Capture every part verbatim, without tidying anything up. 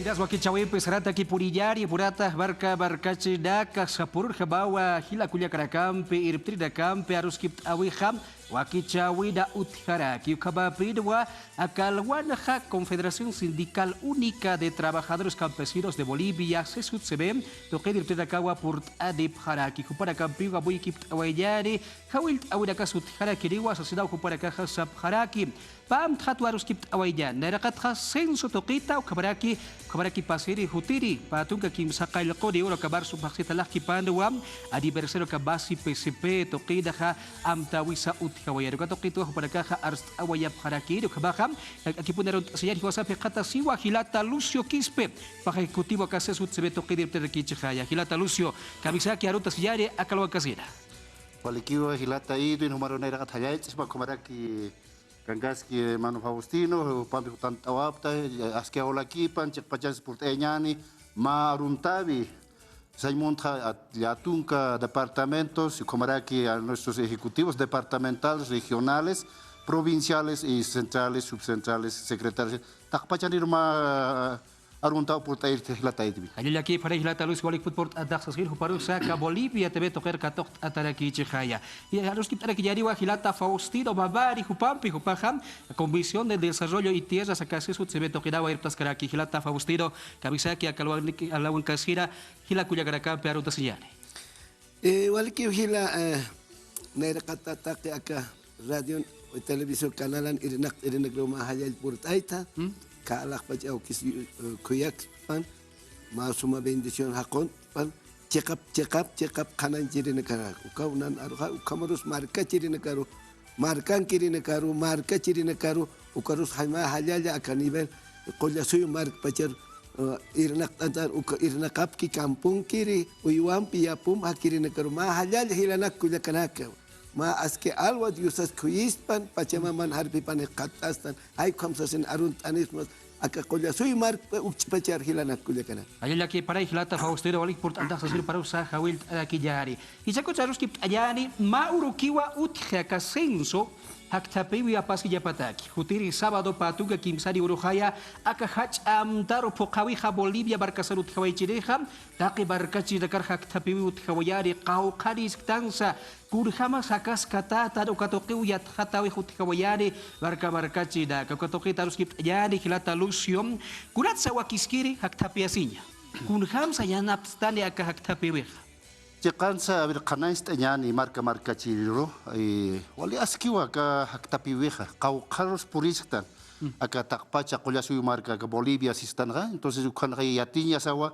Yas wakichäwimpi sarantakipuniyani, purata marka markachirinaka sapururjamawa jila kullakanakampi, irptirinakampi aruskipt'äwixa wakichäwina utjaraki. Ukhamapinwa aka alwanxa Confederación Sindical Única de Trabajadores Campesinos de Bolivia, CESUTCB, tuqin irptirinakawa purt'anipxaraki. Jupanakampiwa amuyikipt'awayañäni, jawillt'äwinakas utjarakiniwa sasinaw jupanakaxa sapxaraki. Pä amtxatwa aruskipt'awayañäni, nayraqatxa censo tuqita, ukhamaraki, ukhamaraki pasiri jutiri, pä tunka kimsa qallquni uru aka marzo phaxsit alaxkipanwa aniversario aka basi P C P tuqinxa amtäwisa utjawayañäni. Uka tuqitwa jupanakaxa arst'awayapxarakini, ukhamaxa akipuni arunt'asiñäni jiwasamp jikxatasiwa jilata Lucio Quispe, jupax ejecutivo aka CESUTCB tuqin irptirakichixaya. Jilata Lucio, kamisaki aruntasiñäni aka alwankasina. Walikiwa jilata Edwin, jumaru nayraqat jallallt'ispa, ukhamaraki kankaski hermano Faustino, jupampi jutant'awapxta, aski awlakipan, chiqpachansi purt'ayañäni, mä aruntäwi, sañ muntxa, a, llätunka departamentos, ukhamaraki a nuestros ejecutivos departamentales, regionales, provinciales y centrales, subcentrales, secretarios, taqpachanir mä aruntäw purt'ayirti jilata Edwin. Jallallakipxaray jilata Lucio, walik purt'antax sasin, juparusa aka Bolivia TV tuqir katuqt'atarakichixaya. Y aruskipt'arakiñäniwa jilata Faustino Mamani jupampi, jupaxa Comisión de Desarrollo y Tierras aka CESUTCB tuqinawa irptaskaraki. Jilata Faustino, kamisaki aka alwan-, alwankasina jila kullakanakampi aruntasiñäni. Eh, walikiw jila, eh, nayraqata taqi aka radio, televisión canalan irinaqt'irinakaru mä jallall purt'ayta, ¿Mm? Kalaxpach awkis, eh, khuyakpan, mä suma bendición jaquntpan, chiqap, chiqap, chiqap qhanañchirinakaru, ukaw nan aruxa, ukhamarus markachirinakaru, markankirinakaru, markachirinakaru, ukarus jay mä jallalla aka nivel Qullasuyu markpachar, eh, irnaqt'antar, uka irnaqapki kampunkiri, uywampi yapum jakirinakaru, mä jallalla jilanak kullakanaka. Mä aski alwa diosas khuyispan, Pachamaman jarphipan jikxatt'astan, jay ukham sasin arunt'anismas, aka Qullasuyu markpa ukch'pachar jilanak kullakanaka. Jallallakipxaray jilata Faustino, walik purt'antax sasin, juparusa jawillt'arakiñäni. Jichhakuch aruskipt'añäni, mä urukiwa utji aka censo jakthapïwi apaskiñapataki. Jutiri sábado pä tunka kimsani uruxaya aka jach'a amtaru phuqhäwixa Bolivia markasan utjawaychirixa, taqi markachirinakar jakthapïwi utjawayani, qawqhanisktansa, kunjamas jakaskatätan, uka tuqiw yatxatäwix utjawayani marka markachirinaka. Uka tuqit aruskipt'añäni jilata Lucio, kunatsa wakiskiri jakthapiyasiña, kunjamsa yanaptstani aka jakthapïwixa. Chiqansa, a ver, qhanañcht'añäni marka markachiriru, eh, wali askiwa aka jakthapïwixa, qawqharus purisktan, Mm. aka taqpacha Qullasuyu marka, aka Bolivia sistanxa, entonces ukhanxa yatiñasawa,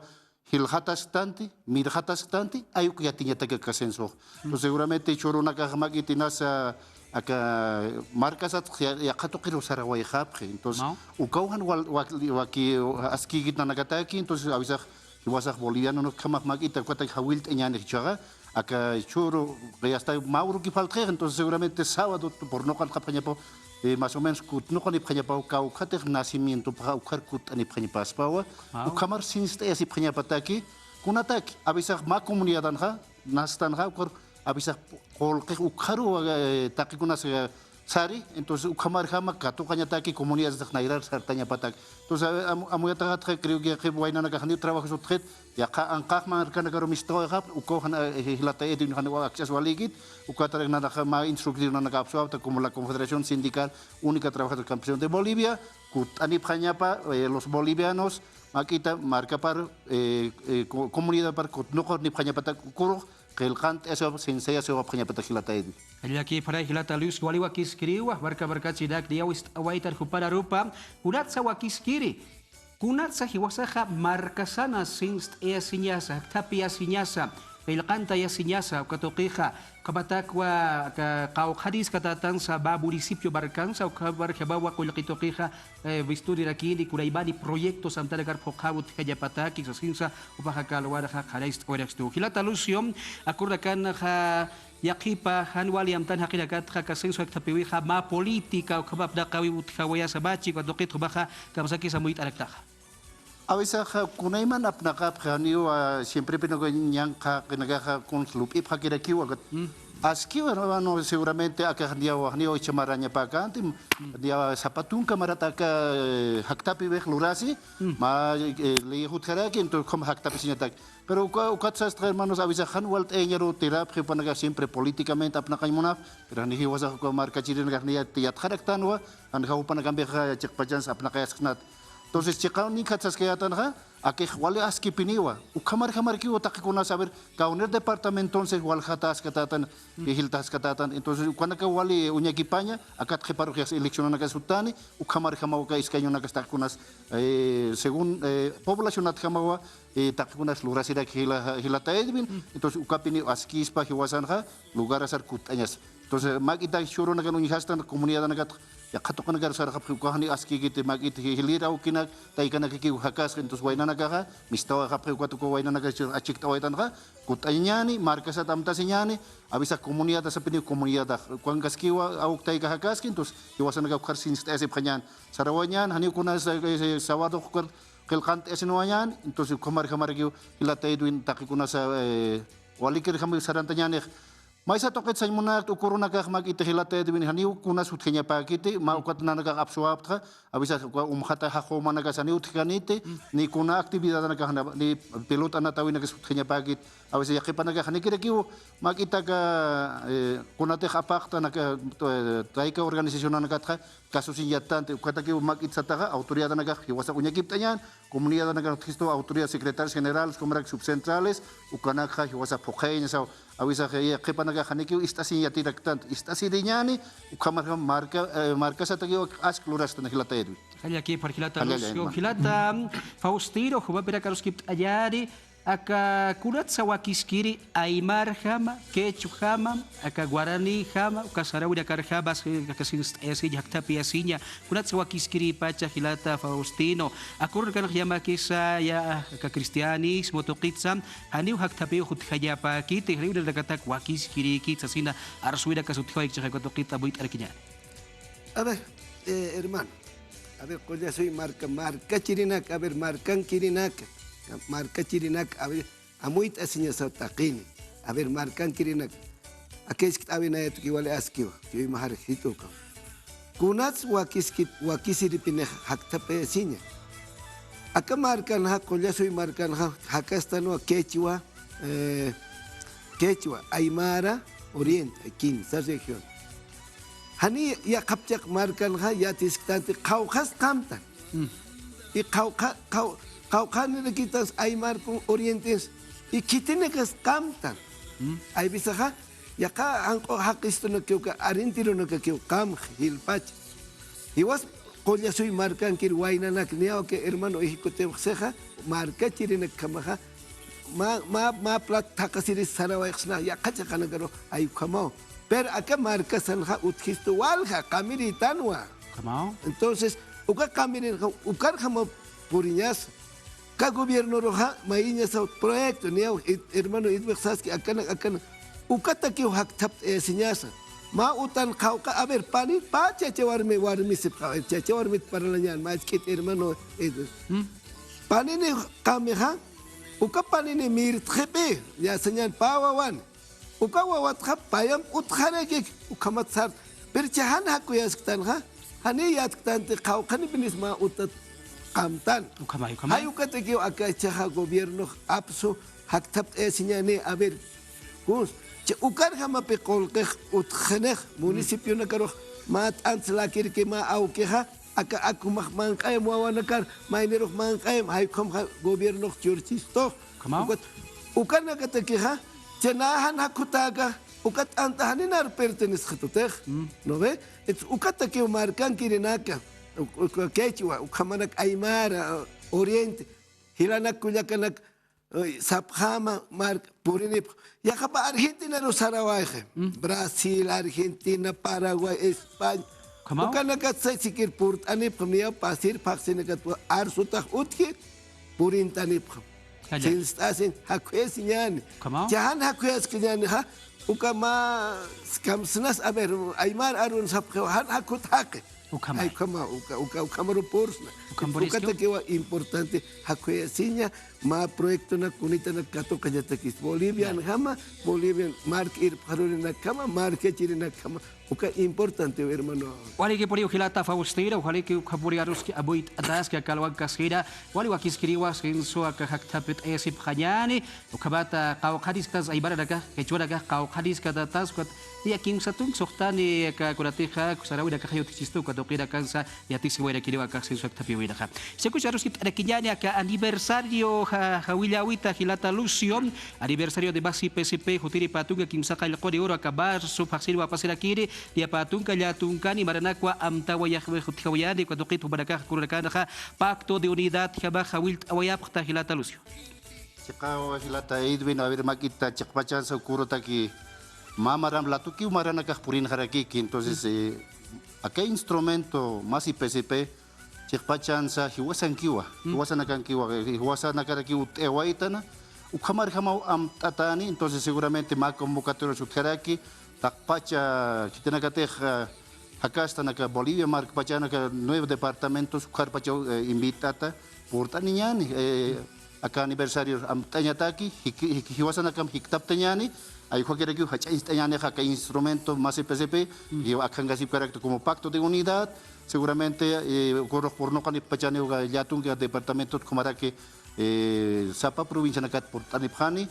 jilxatasktanti, mirxatasktanti, ay uk yatiñataki aka censox. Mm. Entonces seguramente jichhürunakax mäk'it inasa, aka markasat ya-, yaqha tuqiru sarawayxapxi. Entonces, No. ukaw jan wal-, wak-, waki askïkit nanakataki, entonces awisax jiwasax bolivianonakjamax mäk'ita ukatak jawillt'añäni jichhaxa, aka jichhüru, ya está, mä uruki faltxix, entonces seguramente sábado por nuqanxapxañapaw, eh, más o menos kutnuqanipxañapaw, kawkhatix nacimientopxa ukhar kutt'anipxañapaspawa, Wow. ukhamar sinst'ayasipxañapataki, kunataki, awisax mä comunidadanxa, nastanxa, ukhar awisax qullqix ukharu, eh, taqikunas, eh, sari, entonces ukhamarjama katuqañataki comunidades nayrar sartañapatak. Entonces, a-, am-, amuyataxatxa creo que yaqhip waynanakax janiw trabajos utjit, yaqha anqax markanakaru mistawayxapxi, ukaw jan, eh, jilata Edwin janiw akch'as walïkit, ukatarak nanaxa mä instructivo nanaka apsuwapxta como la Confederación Sindical Única Trabajadores Campesinos de Bolivia, kutt'anipxañapa, eh, los bolivianos, mäk'ita markapar, eh, eh, co-, comunidadpar kutnuqanipxañapatak ukarux, qillqant'ayasiwap, sinsayasiwapxañapatak jilata Edwin. Jallallakipxaray jilata Lucio, wali wakiskiriwa, marka markachirinaka niya wist'awaytan jupan arupa, kunatsa wakiskiri, kunatsa jiwasaxa markasana sinst'ayasiñasa, jakthapiyasiñasa, qillqantayasiñasa, uka tuqixa, ukhamatakwa, aka qawqhaniskatätansa mä municipio markansa, ukhamarjamawa qullqi tuqixa, eh, wistunirakini, kunaymani proyectos amtanakar phuqhäwi utjañapataki, sasinsa, jupax aka alwanxa qhanañcht'awayarakistu. Jilata Lucio, aka urunakanaxa yaqhipa jan wali amtan jaqinakatxa aka censo jakthapïwixa mä política, ukham apnaqäwiw utjawayasa, mä chika tuqit jumaxa kamsakis amuyt'araktaxa. Awisax kunayman apnaqapxi, janiw, ah, siemprepinaka ñan qhaqinakaxa kuns lup'ipxakirakiw, aka Mm. Askiwa, hermano, seguramente akax niyaw, niyaw icha marañapäkänti, niyaw sapa tunka marat aka, eh, jakthapiwix lurasi, mä, eh, ley jutjaraki, entonces, ukham jakthapisiñatak. Pero uka, ukat sastxa, hermanos, a veces jan walt'ayañaru tirapxi jupanakax siempre políticamente apnaqañ munapxi, pero jani jiwasax uka markachirinakax niya yatxaraktanwa, janxa jupanakampixa chiqpachansa apnaqayasknat. Entonces, chiqaw ninkhat saskayätanxa, akix wali askipiniwa, ukhamarjamarkiwa taqikunas, a ver, kawkïr departamentonsa waljataskatätan, jiltaskatätan, entonces, ukanakaw wali uñakipaña, akat qhiparux yasta eleccionanakas jutani, ukhamarjamaw aka iskañunakas taqikunas, eh, según, eh, poblacionatjamawa, eh, taqikunas lurasiraki jila, jilata Edwin, entonces, ukapiniw askispa jiwasanxa, lugarasar kutt'añasa. Entonces, mä k'ita chürunakan uñjastan comunidadanakat, yaqha tuqinakar sarxapxi, ukax jani askïkiti, mä k'ita ji-, jilïr awkinak, taykanakakiw jakasxa, entonces waynanakaxa, mistawayxapxi ukat uka waynanakax achikt'awaytanxa, kutt'añäni, markasat amtasiñäni, a veces comunidad sapiniw comunidadax, ukankaskiwa, awk tayka jakaski, entonces jiwasanakax ukar sinst'ayasipxañäni, sarawañäni, janiw kunas, eh, sábado ukar qillqant'ayasinwañäni, entonces ukhamarjamarakiw jilata Edwin taqikunasa, eh, walikirjamaw sarantañänix, Maysa tuqit sañ munäkti, uka urunakax mä k'ita jilata Edwin janiw kunas utjañapäkiti, mä ukat nanakax apsuwapxta, a veces uka umxata jaqu umanakas janiw utjkäniti, ni kuna actividadanakax, ni pelota anatawinakas utjañapäkiti, a veces yaqhipanakax janikirakiw mä k'ita aka, eh, kunatix apaqtan aka, eh, tayka organizacionanakatxa, kasusiñ yattanti, ukatakiw mä k'it sataxa, autoridadanakax jiwasa uñakipt'añän, comunidadanakan utjistu autoridad secretarios generales, ukhamarak subcentrales, ukanakxa jiwasa phuqhayañasaw, a veces, eh, qhipanakax janikiw ist'asiñ yatiraktanti, ist'asiriñäni, ukhamarjam marka, eh, markasatakiw ask lurastan jilata Edwin. Jallakipar jilata Lucio, jilata Faustino, jumapirak aruskipt'añäni, aka kunatsa wakiskiri aymarjama, quechuajama, aka guaranijama, uka sarawinakarjama, aka sinst'ayasiña, jakthapiyasiña, kunatsa wakiskiripacha jilata Faustino, aka urunakanax yamakisa, ya, aka cristianismo tuqitsa, janiw jakthapiw jutjañapäkiti, janiw nanakatak wakiskirïkit sasina, arsuwinakas utjawaykichix aka tuqita amuyt'arakiñäni. A ver, eh, hermano, a ver, Qullasuy marka, markachirinak, a ver, markankirinaka, markachirinak, a ver, amuyt'asiñasaw taqini, a ver, markankirinaka, akïskit awinayatuki wali askiwa, chuymaxar jitukaw. Kunats wakiskit, wakisiripinix jakthapayasiña. Aka markanxa, Qullasuy markanxa, jakastanwa quechua, eh, quechua, aymara, oriente, kimsa región. Jani yaqhapchaq markanxa yatisktanti qhawqhas qamtan. Y qhawqha, qhaw-, qhawqhanirakitas aymar kun orientes, y khitinakas qamtan. Ay visaxa, yaqha janq'u jaqistunakiw ka, arintirunakakiw qamx, jilpach. Jiwas Qullasuy markankir waynanak, niyaw aka hermano ejecutivo sixa, markachirinak ukhamaxa, mä, mä, mä plat thaqhasiris sarawayxsna, yaqha chiqanakaru, ay ukhamaw. Pero aka markasanxa utjistu walja, qamirïtanwa. Ukhamaw. Entonces, uka qamirinxa, ukarjamaw puriñasa. Aka gobiernoruxa, mayiñasaw proyecto, niyaw, hermano Edwin saski, akanak, akanak. Ukatakiw jakthapt'ayasiñasa. Mä utan qhawqha, a ver, pani, pä chacha warmi, warmisipxi, chacha warmit parlañän, mä jisk'it hermano Edwin. Panini qamixa, uka panini mirtxipï, ya sañän pä wawan. Uka wawatxa payamp utxarakik, ukhamat sart. Pero jichha jan jakuyasktanxa, jani yatktanti qhawqhanipinis mä utat qamtan. Ukhamay, ukhamay. Jay ukatakiw aka jichhaxa gobiernox apsu jakthapt'ayasiñäni, a ver, kuns, jichha ukarjamapi qullqix utjxinix, municipionakarux mä t'antsläkirki mä awkixa, aka, ak jumax manq'ayam wawanakar, maynirux manq'ayam, jay ukhamxa gobiernox churchistux. Ukat, ukanakatakixa, jichha nä jan jakhutäka, uka t'anta janinar pertenesxitutix. ¿No ve? Entonces, ukatakiw markankirinaka, u-, u-, quechua, ukhamanak aymara, oriente, jilanak kullakanak, Ay, sapxäma marka purinipx. Yaqhapa Argentinaru sarawayxi. Brasil, Argentina, Paraguay, España. Ukanakatsa siquiera purt'anipxam, niyaw pasir phaxsinakatwa arsutax utji, purintanipxam. Sinst'asin, jakhuyasiñäni. Jichha jan jakhuyaskiñänixa, Uka mä kamsnas, a ver, aymar arun sapxiw, jan jakut jaqi. Ukhamay. Ay, ukhama, uka, uka, ukhamaru pursna. Ukham puriskiw. Ukatakiwa importante, jakhuyasiña, mä proyectonak kunitanak katuqañatakis. Bolivianjama, Bolivian mark irpxarurinakjama, markachirinakjama. Uka importante, hermano. Waliki puriw jilata Faustino, waliki ukha puri aruski amuyt'ataski aka alwankasina, wali wakiskiriwa censo aka jakthapit'ayasipxañäni, ukhamata qawqhanisktas aymaranakax, qhichwanakax qawqhaniskatatas, ukat niya kimsa tunk suxtani aka kunatixa, saräwinakax utjchistu, uka tuqinakansa yatisiwayarakiniwa aka censo jakthapïwinaxa. Sikuch aruskipt'arakiñäni aka aniversario ja-, jawillawita jilata Lucio, aniversario de Masi P S P, jutiri pä tunka kimsa qallquni uru aka marzo phaxsinwa apasirakini, niya pä tunka llätunkani maranakwa amtawayax utjawayani, uka tuqit jumanakax kurunakanxa Pacto de Unidad jamax jawillt'awayapxta jilata Lucio. Chiqaw jilata Edwin, a ver, mak'ita chiqpachansa kurutaki mä maram latukiw maranakax purinxarakiki, entonces, eh, aka instrumento Masi P S P, chiqpachansa jiwasankiwa, jiwasanakankiwa, eh, jiwasanakarakiw utt'awaytana, ukhamarjamaw amt'atäni, entonces seguramente mä convocatorias utjaraki, taqpacha khitinakatix, eh, jakastanaka Bolivia markpachanaka nueve departamentos, ukharpachaw, eh, invit'ata, purt'aniñäni, eh, aka aniversario amt'añataki, jik-, jik-, jiwasanakam jiktaptañäni, ayukhakirakiw jach'añcht'añänixa aka instrumento Masi P S P, y akhankasipkarakta como Pacto de Unidad, seguramente, eh, ukurux purnuqanipxpachani uka llätunka departamentot ukhamaraki, eh, sapa provincianakat purt'anipxani,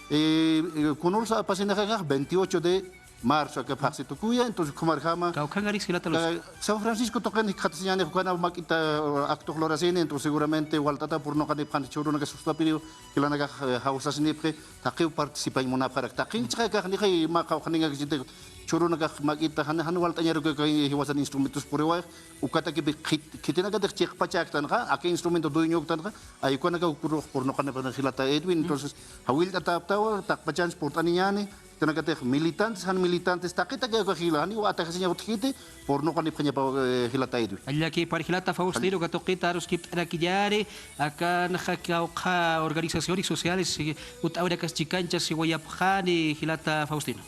eh, eh, kunursa apasinixakax veintiocho de marzo, aka phaxsi tukuya, entonces ukhamarjama. Kawkhankaris jilata Lucio. Ka-, San Francisco tuqin jikxatasiñäni, ukhanaw mak'ita, uh, acto lurasini, entonces seguramente walt'ata purnuqanipxani jichhürunaka sustapiriw, jilanakax, eh, jawsasinipxi, taqiw participañ munapxarak. Taqin chiqakax nixay mä qawqhaninkakichiti, jichhürunakax mak'ita, jan, jan walt'añaruki aka jiwasan instrumentos puriwayx, ukatakipi khit-, khitinakatix chiqpachäktanxa, aka instrumento dueñoktanxa, ayukanakaw ukurux purnuqanipxani jilata Edwin, entonces, jawillt'atäptawa, taqpachansa purt'aniñäni, khitinakatix militantes, jan militantes, taqitaki aka jila, janiw atajasiñaw utjkiti, purnuqanipxañapa, eh, jilata Edwin. Allakipar jilata Faustino, uka tuqita aruskipt'arakiñäni, akanxa kawkha organizaciones sociales, eh, utt'awinakas chikanchasiwayapxani jilata Faustino.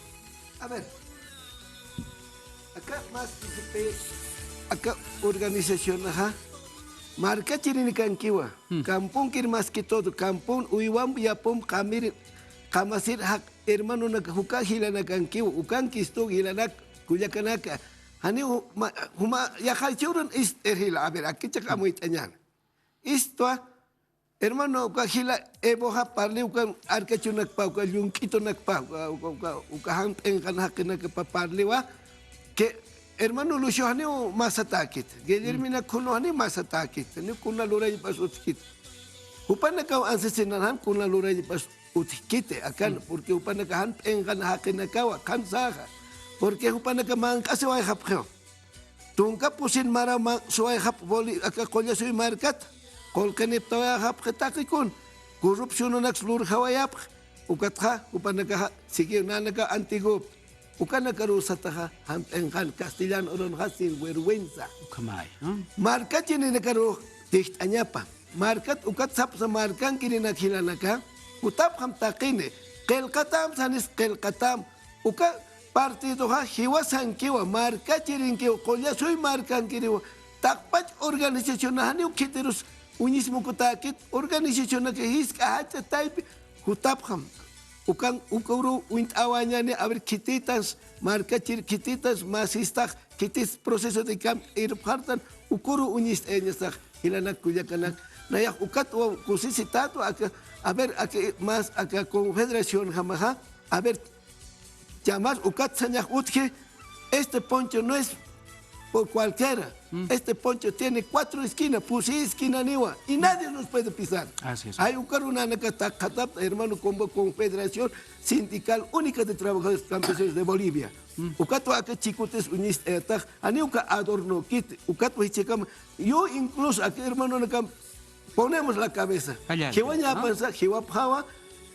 A ver, aka más que aka organizacionxa, markachirinkankiwa, kampunkir más que todo, kampun, uywamp, yapump, qamir, qamasir, jaq hermanonaka, uka jilanakankiw, ukankistu jilanak, kullakanaka. Janiw juma, juma yaqha jichhürun ist'ir jila, a ver, akichak amuyt'añäni. Istwa, hermano, uka jila Evoxa parli, uka arkachunakpa, uka llunk'itunakpa, uka, uka, uka, uka jan p'inqan jaqinakapa parliwa, que hermano Lucio janiw masatäkit, Guillermina Kuno janiw masatäkit, janiw kuna lurañapas utjkit. Jupanakaw ansisinan jan kuna lurañapas utjkiti, akan, porque jupanaka jan p'inqan jaqinakawa, qhan saxa. Porque jupanaka manq'asiwayxapxiw. Tunka pusin mara manq'suwayxapx Boli-, aka Qullasuy markat, qullqiniptawayxapxi taqi kun, corrupcionanaks lurjawayapxi, ukatxa, jupanakaxa, siguiw nanaka antiguo, ukanakaruw sataxa, jan p'inqan castellano urunxa sinvergüenza. Ukhamay, ¿no? Markachirinakaruw tijt'añapa. Markat ukat sapsa markankirinak jilanaka, jutapxam taqini, qillqatäm sanis qillqatäm, uka partidoxa jiwasankiwa, markachirinkiwa, Qullasuy markankiriwa, taqpach organizacionax janiw khitirus uñismukutäkit, organizacionaka jisk'a jach'a taypi, jutapxam. Ukan, uka uru uñt'awañäni, a ver, khititas, markachir khititas, masistax, khitis proceso de cambio irpxartan, ukuru uñist'ayañasax, jilanak kullakanak, nayax ukat waw kusisitätwa aka, a ver, aka, más aka confederacionjamaxa, a ver, llamar ukat sañax utji, este poncho no es por cualquiera. Este poncho tiene cuatro esquinas, pusi esquinaniwa, y nadie nos puede pisar. Así es. Ay, ukaru nanaka taqatap, hermano, como Confederación Sindical Única de Trabajadores Campesinos de Bolivia. Ukatwa aka chikutis uñist'ayatax, janiw uka adornokiti, ukatwa jichhakama, yo incluso aka hermanonakam ponemos la cabeza. Jiwañapansa, jiwapxawa,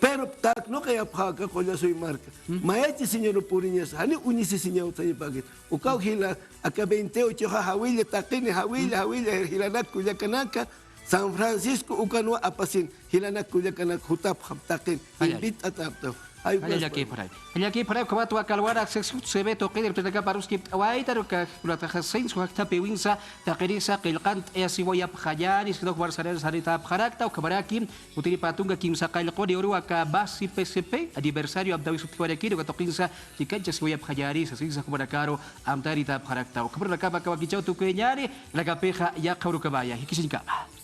pero taknuqayapxawa aka Qullasuy marka. Mayachisiñaru puriñasa, janiw uñisisiñaw sañapäkit. Ukaw jila, aka veintiochoxa jawilla taqini, jawilla, jawilla, jilanak kullakanaka, San Francisco ukanwa apasin, jilanak kullakanaka jutapxam taqin, invit'atäptaw. Llakipxaray. Llakipxaray, ukhamat aka alwar accesible se ve tuqin irpinakapa aruskipt'awayta, uka kunataxa censo jakthapïwinsa taqinisa qillqant'ayasiwayapxañäni, sino jumarak sariyar saritäpxarakta, ukhamaraki utiripa tunka kimsa qallquni uruw aka basi P C P aniversario amtäwis utjiwarakini, uka tuqinsa chikanchasiwayapxañäni, sasinsa jumanakaru amtayiritäpxarakta. Ukhamarunakapa aka wakichäw tukuyañäni, nakapixa yaqha urukamaya. Jikisiñkama.